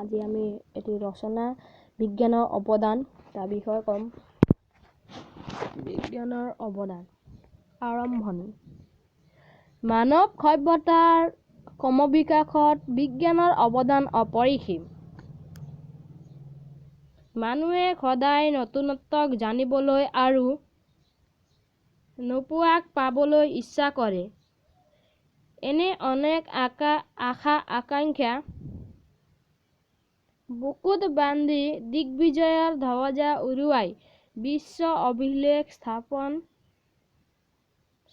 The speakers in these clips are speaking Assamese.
আজি আমি এটি ৰচনা বিজ্ঞানৰ অৱদান তাৰ বিষয়ে ক'ম। বিজ্ঞানৰ অৱদান আৰম্ভণি। মানৱ সভ্যতাৰ ক্ৰমবিকাশত বিজ্ঞানৰ অৱদান অপৰিসীম। মানুহে সদায় নতুনত্বক জানিবলৈ আৰু নোপোৱাক পাবলৈ ইচ্ছা কৰে। এনে অনেক আশা আকাংক্ষা বুকুত বান্ধি দিগ্বিজয়ৰ ধ্বজা উৰুৱাই বিশ্ব অভিলেখ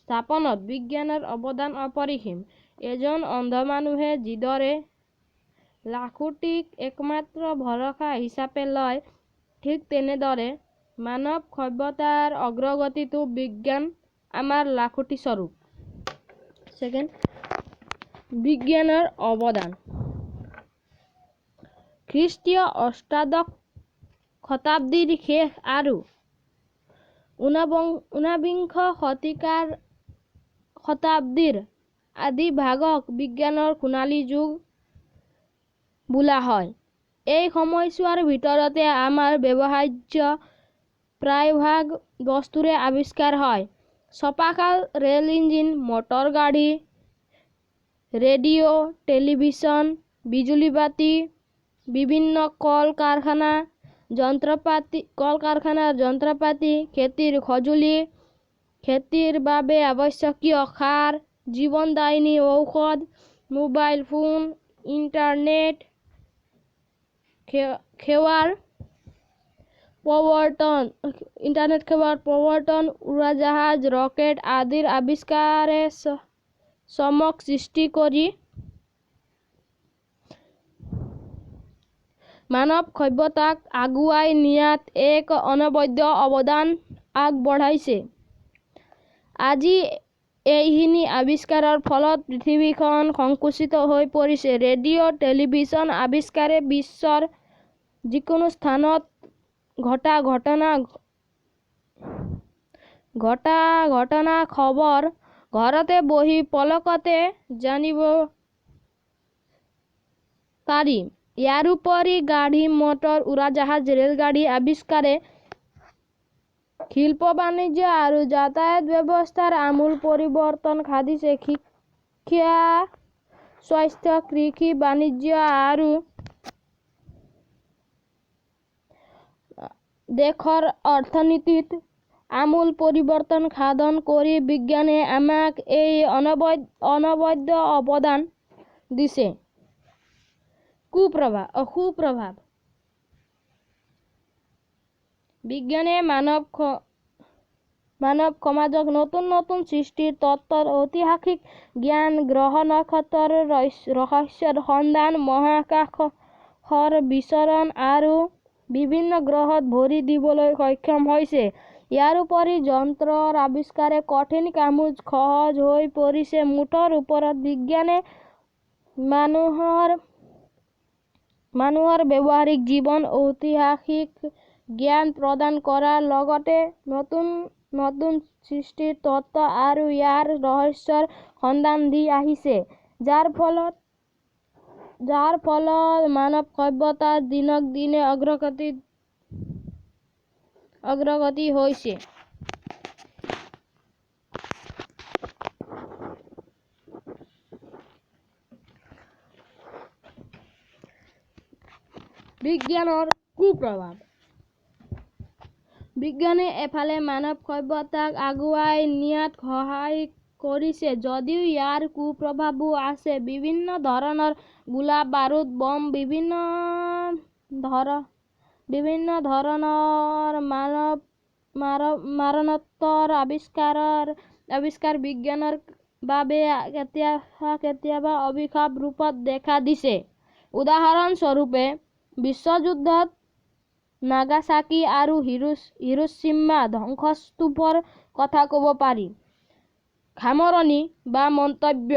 স্থাপনত বিজ্ঞানৰ অৱদান অপৰিসীম। এজন অন্ধ মানুহে যিদৰে লাখুটিক একমাত্ৰ ভৰসা হিচাপে লয়, ঠিক তেনেদৰে মানৱ সভ্যতাৰ অগ্ৰগতিতো বিজ্ঞান আমাৰ লাখুটিস্বৰূপ। ছেকেণ্ড, বিজ্ঞানৰ অৱদান। খ্ৰীষ্টীয় অষ্টাদশ শতাব্দীৰ শেষ আৰু ঊনবিংশ শতাব্দীৰ আদিভাগক বিজ্ঞানৰ সোণালী যুগ বোলা হয়। এই সময়ছোৱাৰ ভিতৰতে আমাৰ ব্যৱহাৰ্য প্ৰায়ভাগ বস্তুৰে আৱিষ্কাৰ হয়। ছপাশাল, ৰেল ইঞ্জিন, মটৰ গাড়ী, ৰেডিঅ', টেলিভিছন, বিজুলীবাতি, বিভিন্ন কল কাৰখানাৰ যন্ত্ৰপাতি, খেতিৰ সঁজুলি, খেতিৰ বাবে আৱশ্যকীয় সাৰ, জীৱনদায়িনী ঔষধ, মোবাইল ফোন, ইণ্টাৰনেট সেৱাৰ প্ৰৱৰ্তন, উৰাজাহাজ, ৰকেট আদিৰ আৱিষ্কাৰে চমক সৃষ্টি কৰি মানৱ সভ্যতাক আগুৱাই নিয়াত এক অনবদ্য অৱদান আগবঢ়াইছে। আজি এইখিনি আৱিষ্কাৰৰ ফলত পৃথিৱীখন সংকুচিত হৈ পৰিছে। ৰেডিঅ', টেলিভিছন আৱিষ্কাৰে বিশ্বৰ যিকোনো স্থানত ঘটা ঘটনা খবৰ ঘৰতে বহি পলকতে জানিব পাৰি। ইয়াৰোপৰি গাড়ী, মটৰ, উৰাজাহাজ, ৰেলগাড়ী আৱিষ্কাৰে শিল্প, বাণিজ্য আৰু যাতায়াত ব্যৱস্থাৰ আমূল পৰিৱৰ্তন সাধিছে। শিক্ষা, স্বাস্থ্য, কৃষি, বাণিজ্য আৰু দেশৰ অৰ্থনীতিত আমূল পৰিৱৰ্তন সাধন কৰি বিজ্ঞানে আমাক এই অনবদ্য অৱদান দিছে। সুপ্ৰভাৱ। বিজ্ঞানে মানৱ সমাজক নতুন নতুন সৃষ্টিৰ তত্ত্বৰ ঐতিহাসিক জ্ঞান, গ্ৰহ নক্ষত্ৰৰ ৰহস্যৰ সন্ধান, মহাকাশৰ বিচৰণ আৰু বিভিন্ন গ্ৰহত ভৰি দিবলৈ সক্ষম হৈছে। ইয়াৰোপৰি যন্ত্ৰৰ আৱিষ্কাৰে কঠিন কামো সহজ হৈ পৰিছে। মুঠৰ ওপৰত বিজ্ঞানে মানুহৰ ব্যৱহাৰিক জীৱনত ঐতিহাসিক জ্ঞান প্ৰদান কৰাৰ লগতে নতুন নতুন সৃষ্টিৰ তত্ত্ব আৰু ইয়াৰ ৰহস্যৰ সন্ধান দি আহিছে, যাৰ ফলত মানৱ সভ্যতাৰ দিনক দিনে অগ্ৰগতি হৈছে। বিজ্ঞানৰ কুপ্ৰভাৱ। বিজ্ঞানে এফালে মানৱ সভ্যতাক আগুৱাই নিয়াত সহায় কৰিছে যদিও ইয়াৰ কুপ্ৰভাৱো আছে। বিভিন্ন ধৰণৰ গোলা বাৰুদ, বম, বিভিন্ন ধৰণৰ মাৰণাস্ত্ৰৰ আৱিষ্কাৰ বিজ্ঞানৰ বাবে কেতিয়াবা কেতিয়াবা অভিশাপ ৰূপত দেখা দিছে। উদাহৰণস্বৰূপে বিশ্বযুদ্ধত নাগাচাকি আৰু হিৰোশ্বিমা ধ্বংসস্তূপৰ কথা ক'ব পাৰি। সামৰণি বা মন্তব্য।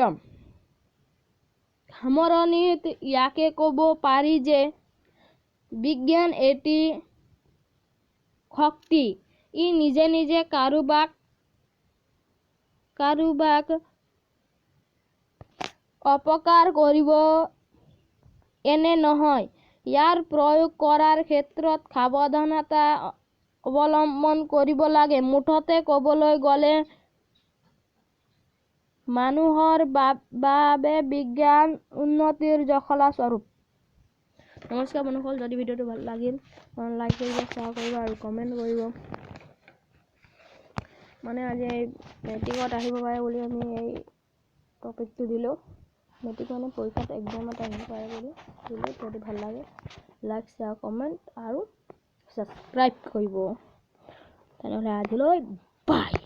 সামৰণিত ইয়াকে ক'ব পাৰি যে বিজ্ঞান এটি শক্তি। ই নিজে নিজে কাৰোবাক অপকাৰ কৰিব এনে নহয়। ইয়াৰ প্ৰয়োগ কৰাৰ ক্ষেত্ৰত সাৱধানতা অৱলম্বন কৰিব লাগে। মুঠতে ক'বলৈ গ'লে মানুহৰ বাবে বিজ্ঞান উন্নতিৰ জখলা স্বৰূপ। নমস্কাৰ বন্ধুসকল, যদি ভিডিঅ'টো ভাল লাগিল, লাইক কৰিব, শ্বেয়াৰ কৰিব আৰু কমেণ্ট কৰিব। মানে আজি এই মেট্ৰিকত আহিব পাৰে বুলি আমি এই টপিকটো দিলোঁ। মেট্ৰিক মানে পৰীক্ষাত, এক্সামত আহিব পাৰে বুলি দিলোঁ। যদি ভাল লাগে, লাইক, শ্বেয়াৰ, কমেণ্ট আৰু ছাবস্ক্ৰাইব কৰিব। তেনেহ'লে আজিলৈ বাই।